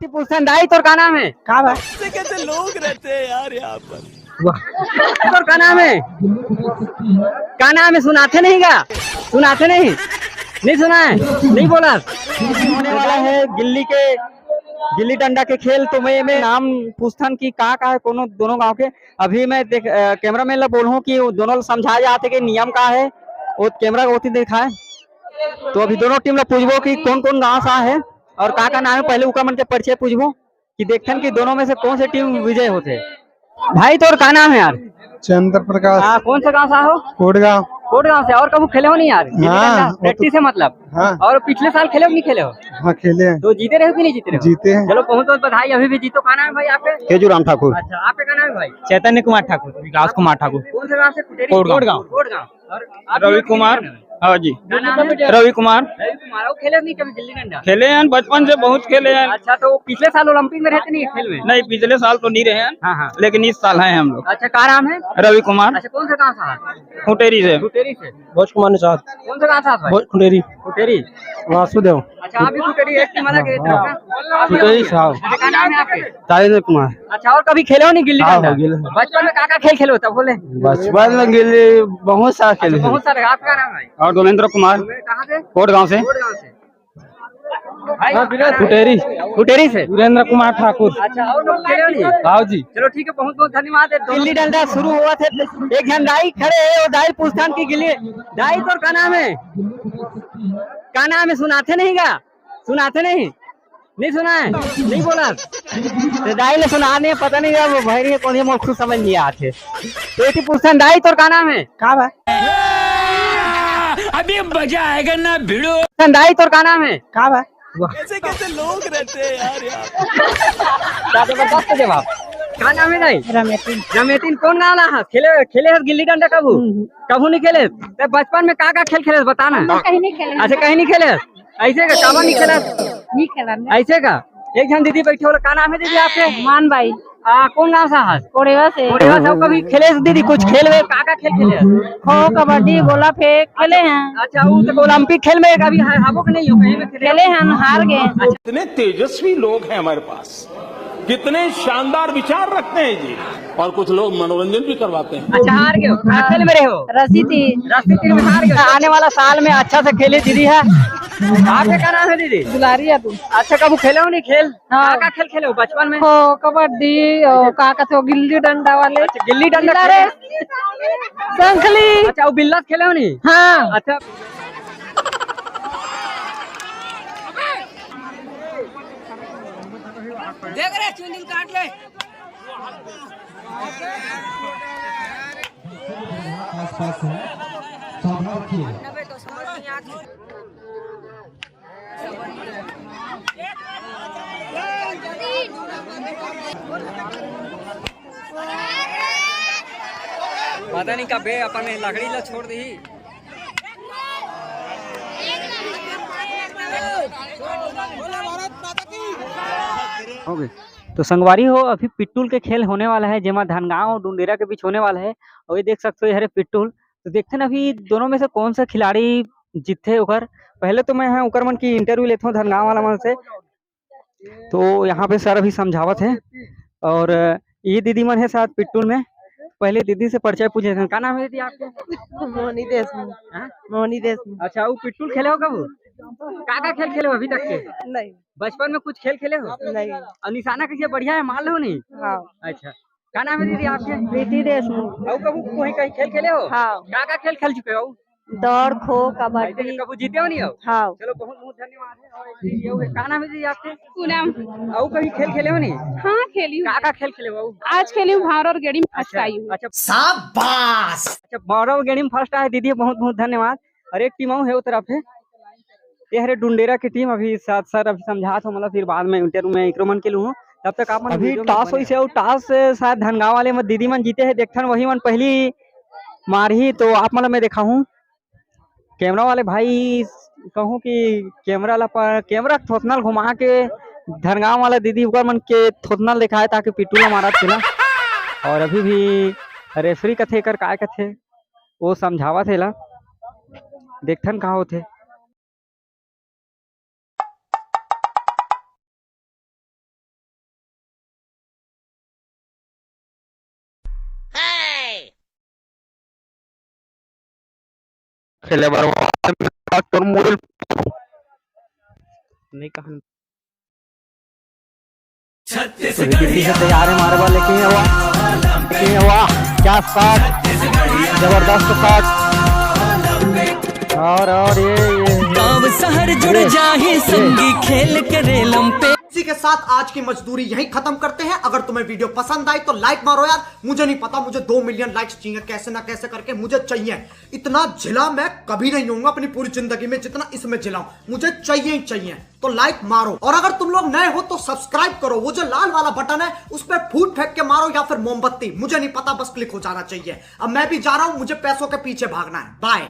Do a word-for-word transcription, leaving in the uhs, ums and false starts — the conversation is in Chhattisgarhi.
पूछथन दाई, तोर का नाम हे? का भाई? वाह। तोर का नाम हे? का नाम हे? सुनाथे नहीं का? सुनाथे नहीं? नहीं सुना हे? नहीं बोला। होने वाला हे गिल्ली के, गिल्ली डंडा के खेल। तो मैं, मैं नाम पूछथन कि का, का हे कोनो दोनों गांव के। अभी मैं देख, अ, कैमरामैन ला बोलहूं कि वो दोनों ला समझाए जात हे कि नियम का हे, वो कैमरा ओती दिखाए। तो अभी दोनों टीम ला पूछबो कि कौन कौन गांव से आए हे और का का नाम हे। पहले उकर मन के परिचय पूछबो कि देखथन कि दोनों में से कौन से टीम विजय होथे। भाई, तोर का नाम हे यार? चंद्र प्रकाश। हाँ, कौन से गांव से आए हो? कोटगांव। कोटगांव से। और कभू खेले हो नहीं यार? हाँ, वो तो प्रैक्टिस हे मतलब? हाँ। और पिछले साल खेले हो कि नहीं खेले हो? हाँ, खेले हैं। तो जीते रहे हो कि नहीं जीते रहे हो? जीते हैं। चलो, बहुत बहुत बधाई, अभी भी जीतो। का नाम हे भाई आपके? केजूराम ठाकुर। अच्छा, आपके का नाम हे भाई? चैतन्य कुमार ठाकुर। विकास कुमार ठाकुर। कौन से गांव से? कुटेरी? कोटगांव। कोटगांव। और आप रवि कुमार। हाँ जी। का नाम हे? रवि कुमार। रवि कुमार, वो खेले नहीं कभी गिल्ली डंडा? खेले हैं, बचपन से बहुत खेले हैं। अच्छा, तो पिछले साल ओलंपिक में रहे थे नहीं खेल में? नहीं, पिछले साल तो नहीं रहे हैं, हाँ, हाँ। लेकिन इस साल हैं हम लोग। अच्छा, का नाम हे? रवि कुमार। अच्छा, कौन से गांव से? कुटेरी से। कुटेरी से। भोज कुमार निषाद। कौन से गांव से आए हो भाई? भोज कुटेरी। कुटेरी। वासुदेव। अच्छा, आप भी कुटेरी, एक टीम अलग है, हाँ। कुटेरी साहब। अच्छा, का नाम हे आपके? तारेंद्र कुमार। अच्छा, और कभी खेले हो नहीं गिल्ली हाँ, डंडा? हाँ, गिल्ली। बचपन में का का खेल खेले हो तब बोले? बचपन में गिल्ली बहुत सारा खेले अच्छा, हैं। बहुत सारे। आपका नाम हे? और धर्मेंद्र कुमार। कहाँ से? कोटगांव से। कोटगांव से। भाई, कुटेरी। कुटेरी से। वीरेंद्र कुमार ठाकुर। अच्छा, और लोग खेले हो नहीं? हाँ जी। चलो ठीक है, बहुत बहुत धन्यवाद। गिल्ली डंडा शुरू होवत हे, एक झन दाई खड़े हे, वो दाई पूछथन कि गिल्ली, दाई तोर का नाम हे? का नाम हे? सुनाथे नहीं का? सुनाथे नहीं? नहीं सुना हे? नहीं बोला? तो दाई ने सुना नहीं, पता नहीं अब भैरी हे कौन हे, मोर खुद समझ नहीं आथे। तो एती पूछथन दाई तोर का नाम हे? का बा? अभी मजा आएगा ना भिड़ो। दाई तोर का नाम हे? का बा? वाह। कैसे कैसे लोग रहते हैं यार, यार। क्या जबरदस्त जवाब। का नाम हे दाई? रमेतिन। रमेतिन, कौन गाँव ला हस? खेले, खेले हस गिल्ली डंडा कभू? हम्म। कभू नहीं खेले? ते बचपन में का का खेल खेले हस, बता ना। हम तो कहीं नहीं खेले। अच्छा, कहीं नहीं खेले? ऐसे का, काबर नहीं खेले? नहीं खेला ना। ऐसे का? एक झन दीदी बैठे हे, का नाम हे दीदी आपके? मान बाई। आ, कौन गाँव से हस? कोड़ेवा से। कोड़ेवा से। कभी खेले हस दीदी, कुछ खेल में का का खेल खेले हस? खो, कबड्डी, गोला फेंक खेले हैं। अच्छा, वो तो ओलंपिक खेल में कभी हा-, हारबो के नहीं हो, कहीं में खेले? खेले हैं, हार गए। अच्छा। इतने तेजस्वी लोग हैं हमारे पास, कितने शानदार विचार रखते हैं जी, और कुछ लोग मनोरंजन भी करवाते हैं। अच्छा, हार गए हो? का खेल में रहे हो? रस्सी तीर। रस्सी तीर में हार गए हो? आने वाला साल में अच्छा से खेले दीदी है। आपके का नाम हे दीदी? दुलारी यादव। अच्छा, कभू खेले हो नहीं खेल? हाँ। का, का खेल खेले हो बचपन में? खो, कबड्डी, और का कहते हो, गिल्ली डंडा वाले। अच्छा, गिल्ली डंडा बिल्ला खेले? रेस, संखली। अच्छा, वो बिल्ला खेले हो नहीं? हाँ। अच्छा। देख रे, चुंदिल काट ले। आसपास है, सावधान रखिए। पता नहीं कब अपन लकड़ी ला छोड़ दी। हो गए। तो संगवारी हो, अभी पिट्टुल के खेल होने वाला है, जेमा धनगांव और डुंडेरा के बीच होने वाला है। और ये देख सकते हो, ये हरे पिट्टुल। तो देखते हैं अभी दोनों में से कौन सा खिलाड़ी जीतथे ओकर। पहले तो मैं ह ओकर मन की इंटरव्यू लेथों धनगांव वाला मन से। तो यहाँ पे सर अभी समझावत हे और ये दीदी मन हे साथ पिट्टुल में। पहले दीदी से परिचय पूछ लेथन, का नाम हे दीदी आपके? मोहनी देशमुख। हाँ? मोहनी देशमुख। अच्छा, वो पिट्टुल खेले हो कभू? का का खेल खेले हो अभी तक के? नहीं। बचपन में कुछ खेल खेले हो? नहीं। और निशाना कैसे बढ़िया हे, मार लो नहीं? हाँ। अच्छा, का नाम हे दीदी आपके? प्रीति देशमुख। और कभू कोई कहीं खेल खेले हो? हाँ। का का खेल खेल चुके हो? दौड़, खो, कबड्डी। कभू जीते हो नहीं हो? हाँ। चलो, बहुत बहुत धन्यवाद है। और एक दीदी और है। का नाम हे दीदी आपके? पूनम। और कभी खेल खेले हो नहीं? हाँ, खेली हूँ। का का खेल खेले हो? आज खेली हूँ भांवर और गेड़ी में फर्स्ट अच्छा, आई हूँ। अच्छा। शाबाश। अच्छा, भांवर और गेड़ी में फर्स्ट आए दीदी, बहुत बहुत धन्यवाद। और एक टीम और है उस तरफ है, ये हरे डुंडेरा की टीम। अभी साथ सर अभी समझात हो, मतलब फिर बाद में इंटरव्यू में एकरो मन के लूँ। तब तक आप मन अभी video में टॉस बने होइस हे, अउ टॉस शायद धनगांव वाले मन दीदी मन जीते हे, देखथन वही मन पहली मारही। तो आप मन ला मैं देखाहूँ, कैमरा वाले भाई कहूँ कि कैमरा ला प-, कैमरा थोथना ल घुमा के धनगांव वाला दीदी ओकर मन के थोथना ल देखाए, ताकि पिट्टू ला मारत तेला। और अभी भी रेफरी कथे कर काय कथे, वो समझावत हे ला, देखथन का होथे। खेले बर वो तोर मोबाइल नहीं कहन। छत्तीसगढ़िया तैयार है मारे वाले, लेकिन ये वाह, लेकिन ये वाह, क्या शॉट, जबरदस्त शॉट। और और ये ये गांव शहर जुड़ जाही संगी खेल के रेलम पे। इसी के साथ आज की मजदूरी यहीं खत्म करते हैं। अगर तुम्हें वीडियो पसंद आई तो लाइक मारो यार, मुझे नहीं पता, मुझे दो मिलियन लाइक्स चाहिए कैसे ना कैसे करके, मुझे चाहिए। इतना झिला मैं कभी नहीं होऊंगा अपनी पूरी जिंदगी में जितना इसमें झिला हूं, मुझे चाहिए ही चाहिए। तो लाइक मारो, और अगर तुम लोग नए हो तो सब्सक्राइब करो। वो जो लाल वाला बटन है उस पर फूट फेंक के मारो या फिर मोमबत्ती, मुझे नहीं पता, बस क्लिक हो जाना चाहिए। अब मैं भी जा रहा हूं, मुझे पैसों के पीछे भागना है। बाय।